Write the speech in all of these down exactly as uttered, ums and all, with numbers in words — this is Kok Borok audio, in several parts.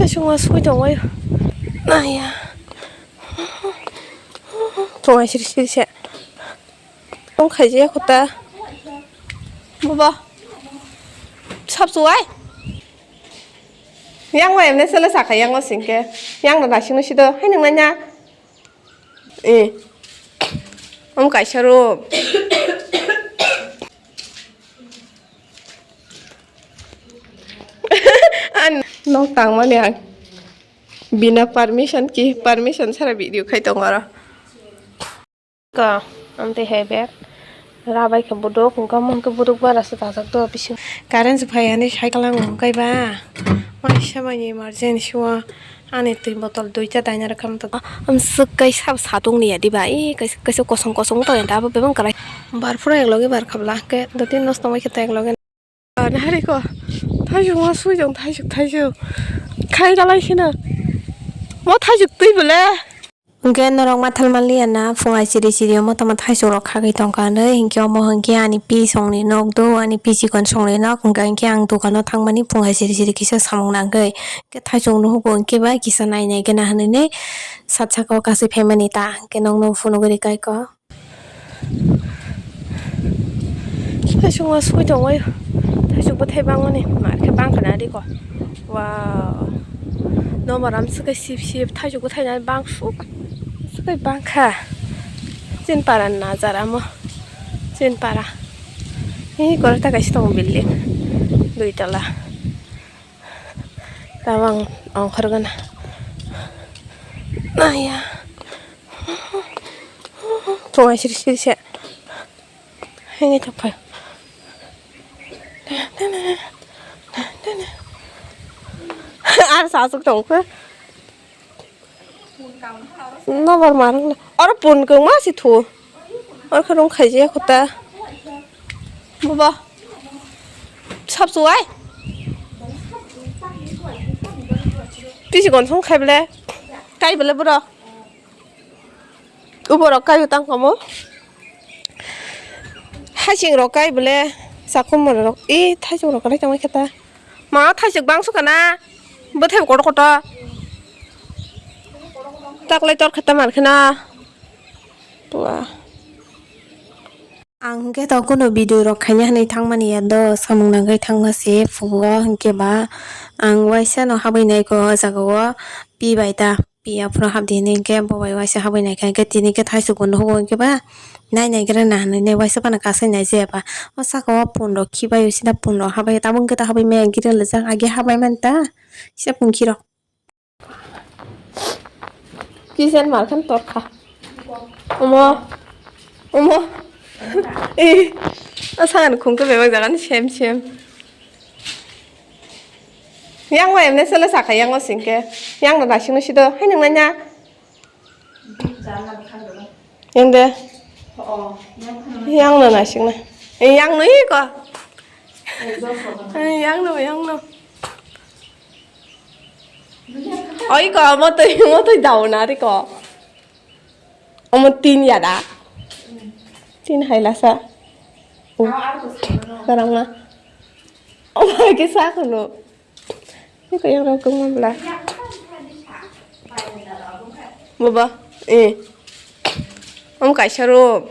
Sungma sui tongwi. Naya. Tongai siri siri se. Tong khaijaya kota. Baba. Sap suwai. Yang wa emne sele sakai yang wa singke. Yang na nasing sido. Hai nang nanya. Eh. Om kaisa ro. An nok tangmani ang bina permission ki, permission sara video khai tong aro. Ka, amte hai bag. Rabai khe buduk, hwnkha mo hwnkhe buduk bara se dajak do bising. Current se phai ani cycle ang hwnkhe ba. Waisa mani emergency o ani twi botol duita daina rwkha amtwk. Amswk kai sab satung ni ya diba. Ee, kaisa, kaisa kosong kosong wng tong ya da, abo bebak kwlai. Bar phura ek loge bar khabla, hwnkhe doti nosto wngkhe ta ek loge. Nahari ko, thaisuk ma sui tong, thaisuk, thaisuk. Khai dalai sina. Mo thaisuk twi bole. Hwnkhe norok ma thal manliya na, phung ai chiri chiri omo tamo thaisuk rok khagwi tongkha hinwi, hinkhe omo hinkhe ani pi songni nok do, ani pi chikon songni nok, hwnkha hinkhe ang dukano thangmani phung ai chiri chiri kisa samung nangwi. Hinkhe thaisuk nuhugo hinkhe ba kisa nai nai gana hinwi sat saka o kasui phaimani ta, hinkhe nokno phunugwi rwkha eko. Thaisukma sui tongwi, thaisuk bwthai bangmani, mar khe bangkha na riko. Wow. Nobar amswkhe sip sip, thaisuk bwthai nai bangsuk. Amswkhe bangkha. Chin para ni nazar amo. Chin para. Ee, korokta kaisa tongo building. Dui tala. Tabang ongkhorgana. Naya. Tongai siri siri se. Hini tokphai. Ar sasuk tongkhe. Nobar marang na. Oro pun kung ma si thu. Oro khe rung khaijaya kota. Baba. Sap suwai. Pisi gonsong khai bele. Kai bele bro. Ubo rok kai utang komo. Hasing rok kai bele. Sakum rok. I thaisuk rok kai tongwi khata. Ma thaisuk bang sukana. Bwthai kotor kotor. Taklai tor khata mar khana. Wah. Ang hwnkhe to kunu video rok khaina hinwi thangmani ya do, samung nangwi thangma se phungo, hwnkhe ba ang waisa no habwi naikho o jaga o pi bai ta, pi aphuru habdi hinwi hwnkhe bo bai waisa habwi naikha, hwnkhe tini khe thaisuk bo nuhugo, hwnkhe ba nai nai gra na hinwi nai waisa phano kasai nai jaya ba. O saka o pun rok khibai o sida pun rok habai, tabuk hwnkhe to habwi maya giri rijak, age habai mani ta kisa pun khirok. Kisen mar khan torkha. Omo. Omo. Eh. Asangan khungke bebak jagan sem sem. Yang wa emne sele sakha yang o singke. Yang no nasing no sido. Hai nang nanya. Yang de. Yang no nasing na. Eh, yang no iko. Eh, yang no, yang no. Oi ko, mo twi, mo twi dao na ri ko. Omo tin ya da. Tin hai lasa. Karang ma. Omo ke sa kono. Ni ko yang rok kong bla. Baba, eh. Omo kaisa ro.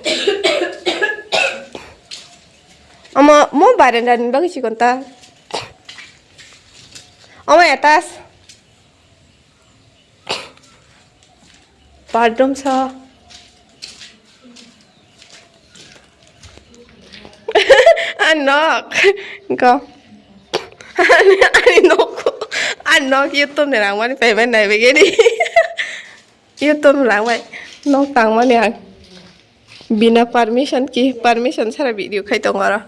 Omo mo barenda ni bagwi chikon ta. Omo etas. Pardon sa. Anok. Go. Ani nok. Anok YouTube ni rang mani payment nai begini. YouTube ni rang bai. Nok tang mani ang. Bina permission ki, permission sara video khai tong aro.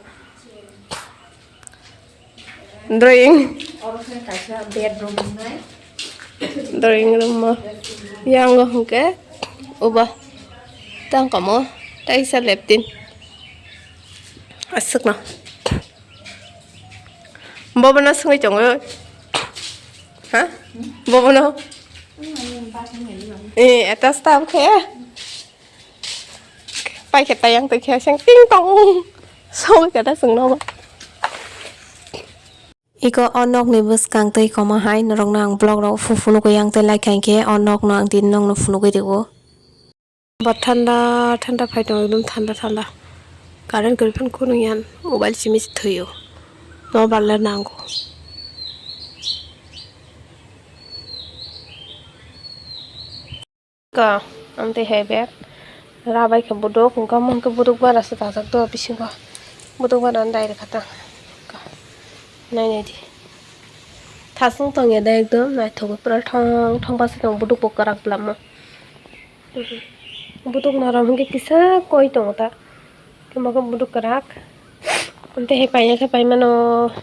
Drawing. Oro khe kaisa bedroom wngnai. Drawing room mo. Yang o hwnkhe uba tang kamo taisa leptin. Aswkno. Bobono swngwi tongo. Ha? Bobono. Eh, eta staff khe. Pai khe tayang twi khe seng ting tong. Song khe ta chwng nogo. Iko o nokni bwskang twi koma hai norokno ang vlog rok phu phunugwi ang tei like khaikhe o nokno ang tini nokno phunugwi rwo. Bo thanda thanda phai tongo, ekdom thanda thanda. Current kwrwi phano khunui yan, mobile simi se thwio. Mobile le nango. Ka, amtwi hai bag. Rabai khe buduk, hwnkhe omo hwnkhe buduk bara se dajak do bisingo. Buduk bara no dai rwkha ta. Ka, nai nai di. Thasung tong ya da ekdom naithok, pura thong thong bwsai tongo buduk bo kwrak bwlamo. Buduk norom hwnkhe kisa koi tongo ta. Khe mokhe buduk kwrak. Amtwi hai paina khe paimano.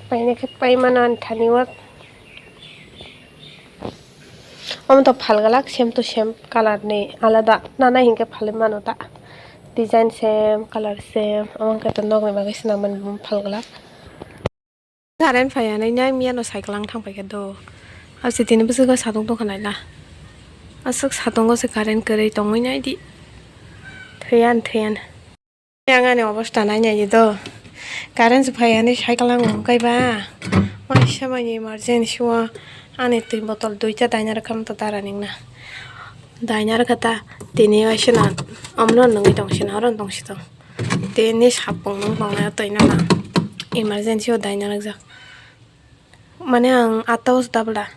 Paina khe paimano ani thani o. Omo to phalgalak, same to same colour ni alada. Nana hinkhe phalwi mano ta. Design same, colour same. Omo hwnkhe to nokni bagwi swnamani phal glak. Current phaiya nai nai miyano cycle ang thang paikha do. Ase tini bwswk satung tongkha naila. Aswk satungo se current kwrwi tongwi nai di. Thwiyan thwiyan. Yang ani obostha nai nai di do. Current se phaiya nai cycle ang wngkaiba. Waisa mani emergency o ani twi botol duita daina rwkha motha dara ningna. Daina rwkha ta tini waisa na omno nungwi tong sina oro tong si tong. Tini sapung nung tongnai twi no na emergency o daina rwkjak. Mane ang atta o dabla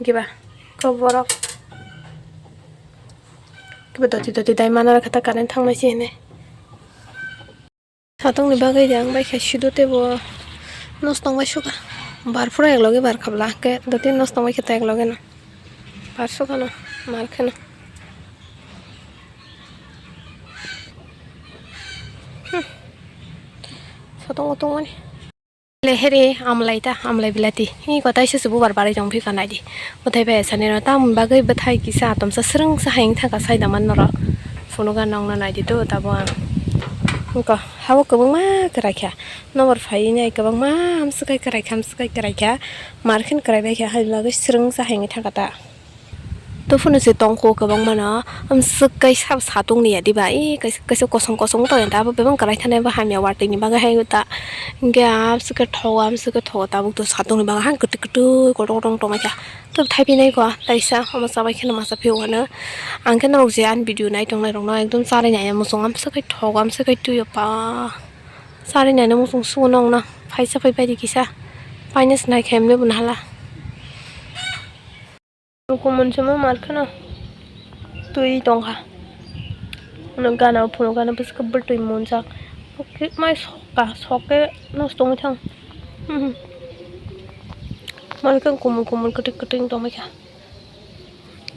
kiba ko borok kiba doti doti dai mana rwkha ta current thang nai si hinwi. Satung ni bagwi de ang bai khe sido tebo nos tong bai suka bar phura ek loge bar khabla ke doti nos tong bai khe ta ek loge no bar suka no mar khe no. Hmm. Satung o tong mani. Le here amlai ta, amlai bilati. Hi ko taisa se bubar barai tong phika nai di. Bwthai bai sani rw tamoni bagwi bwthai kisa atomsa swrwngsa hai wng thangkha sai da man norok. Phunuga nokno nai di do tabuk ang. Wngkha habo kwbangma kwraikha. Nobor phaiwi nai kwbangma amswk kai kwraikha, amswk kai kwraikha. Markhe kwrai baikha hai bagwi swrwngsa hai wng thangkha ta. Tufunu se tongkho kwbangmano, amswk kaisa satung ni ya diba, ee, kaisa, kaisa kosong kosong tong ya, abo bebak kwrai thani bo hamya watwi ni bagwi hai ta, hwnkhe amswk khe thogo, amswk khe thogo, tabuk to satung ni bagwi hai kwtwi kwtwi kotor kotor tongma kha, to thaipi nai kho, taisa omo chabai kheno masa phiyok ano, ang khe norok je ani video nai tongnai rokno ekdom charai nai muchung, amswk khe thogo, amswk khe twi yo pa, charai nai muchung sugo nokno, phaisa phai bai di kisa, paina se nai khe emni bo nahala. Kumun sima mar kheno twi tongkha. Ano gana o phunuk gana bwswk bwtwi munjak. Mai sokka sokke nosto wngwi thang. Mar khe kumun kumun kwtwi kwtwi wng tongbaikha.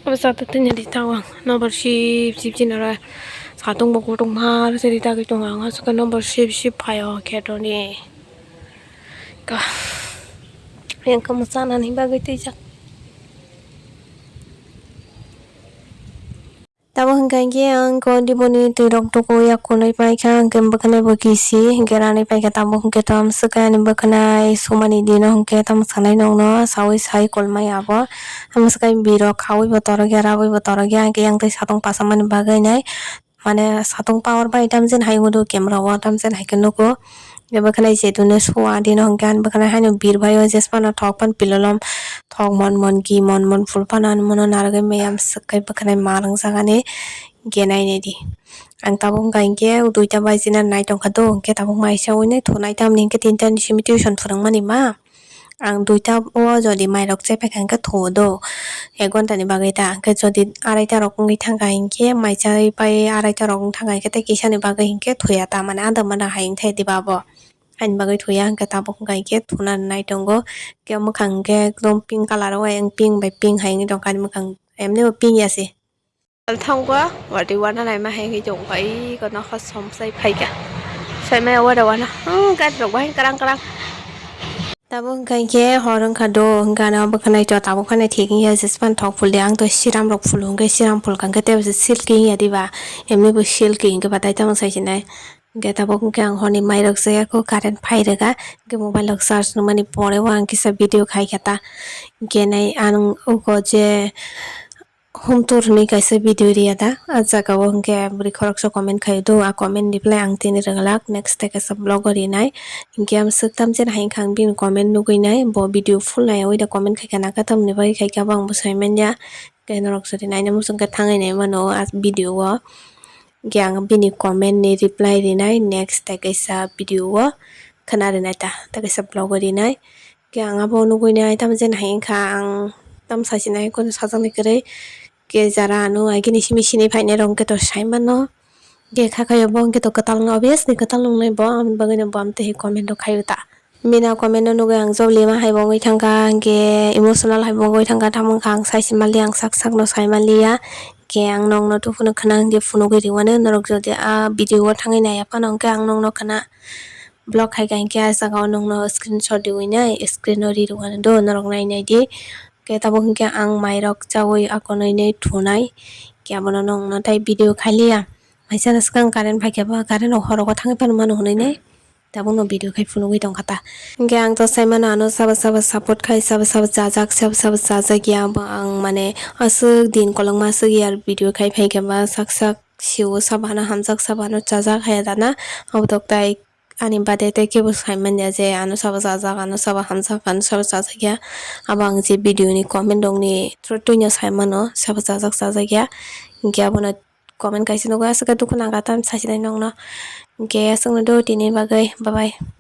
Abo chata tini di tawang nobar sip sip chinara satung bo kutung mar se ri tagwi tongo ang aswk nobar sip sip phaio khe toni. Ka yang kamo chanani bagwi twijak. Tamo hwnkha hinkhe ang kondiboni twirok tuku yak kunui paikha, hinkhe bwkhanai bo kisi, hinkhe ranui paikha, tamo hinkhe to amswk ani bwkhanai sumani dino hinkhe tamo sanai nokno saui sai kolmai abo. Amswk birok khaui bo torokya, rabui bo torokya, hinkhe yang twi satung pasamani bagwi nai. Mane satung power bai tamjani hai wngwi do camera o tamjani hai khe nugo. Bwkhanai je dune sua dino hwnkhe ani bwkhanai haino bir bai o jesphano thok phano pilolom thok mon mon gi mon mon phul phano ani mono narwgwi maya amswk khe bwkhanai ma rwngjak ani hwnkhe nai nai di. Ang tabuk wngkha hinkhe duita baijina nai tongkha do hwnkhe tabuk maisa hwnwi thunai tamni hinkhe tinta ni simi tuition phwrwngmani ma. Ang duita o jodi mairok chepaikha hinkhe thuo do, ek ghonta ni bagwi ta. Hinkhe jodi araita rok wngwi thangkha hinkhe, mai chai pai araita rok wng thangkha hinkhe, tei kisa ni bagwi hinkhe thuya ta, mane adamma da hai wngthai diba abo. Ani bagwi thuya hinkhe tabuk wngkha hinkhe thuna nai tongo. Hinkhe mwkhang hinkhe ekdom pink colour o, ayang pink bai pink hai wngwi tongkha ani mwkhang, emni bo pink ya se. Thango watwi wana naima hai wngwi tongkha, iko nokha somsai phaikha. Saimaya wada wana, hmm, gari rok bahai kwrang kwrang. Tabuk hwnkha hinkhe hor wngkha do, hwnkhe ano bwkhanai to tabuk phano thik wngya, jespan thok phuldi, ang to siram rok phulu hwnkhe siram phulkha hwnkhe tei silki wngya diba, emni bo silki hwnkhe batai tamo saisinai. Hwnkhe tabuk hwnkhe ang horni mairok chaya kho, current phai rwkha, hwnkhe mobile rok charge nangmani pore o ang kisa video khaikha ta, hwnkhe nai ang uko je. Home tour ni kaisa video riya da, a jaga o hwnkhe bwrwi khoroksa comment khai do, a comment reply ang tini rwglak, next tei kaisa vlog o rinai. Hwnkhe ang swk tamjani hai wngkha ang bini comment nugwi nai, bo video full naiwi da comment khai kha na khe tamoni bagwi khai khe abo ang bo sai manya. Hwnkhe norok jodi naina muchung khe thangwi nai mano a video o. Hwnkhe ang bini comment ni reply rinai next tei kaisa video o khwna rinai ta, tei kaisa vlog o rinai. Hwnkhe ang abo nugwi nai tamjani hai wngkha ang tam sasinai kono sajaknai kwrwi. Khe jara ano agini simi sini phainai rok hwnkhe to sai mano. Khe kha khayo bo hwnkhe to kwtal wngna obviously kwtal wngnai bo, aboni bagwino bo amtwi comment rok khaio ta. Bini comment no nugwi ang jolima hai bo wngwi thangkha, hwnkhe emotional hai bo wngwi thangkha, tamo wngkha ang sai si manliya, ang sak sak no sai manliya. Khe ang nokno tuphano khwna hwnkhe phunugwi ringmano, norok jodi a video o thangwi naiya phano hwnkhe ang nokno khwna vlog hai kha, hwnkhe a jaga o nokno screenshot riwi nai screen o ri rwmano do, norok nai nai di. Khe tabuk hwnkhe ang mairok chaui akonwi nai thunai. Khe abono nwng no tai video khailiya. Maisa swkang current phaikhe bo current rok horogo thangwi phano mano hwnwi nai. Tabukno video khai phunugwi tongkha ta. Hwnkhe ang to sai mano ano sabo sabo support khai, sabo sabo chajak, sabo sabo chajak ya. Bo ang mane aswk din kolokma aswk ya video khai phaikhe ba sak sak sio, sabo hano hamjak, sabo hano chajak haya dana. Abo tok tai ani bade tei kebo sai manya je ano sabo chajak, ano sabo hamjak, ano sabo chajak ya. Abo ang je video ni comment rok ni through twi no sai mano, sabo chajak, chajak ya. Hwnkhe abono comment kaisa nukgo, aswk khe dukhu nangkha tam sasinai nokno. Hwnkhe aswkno do tini bagwi, bye bye.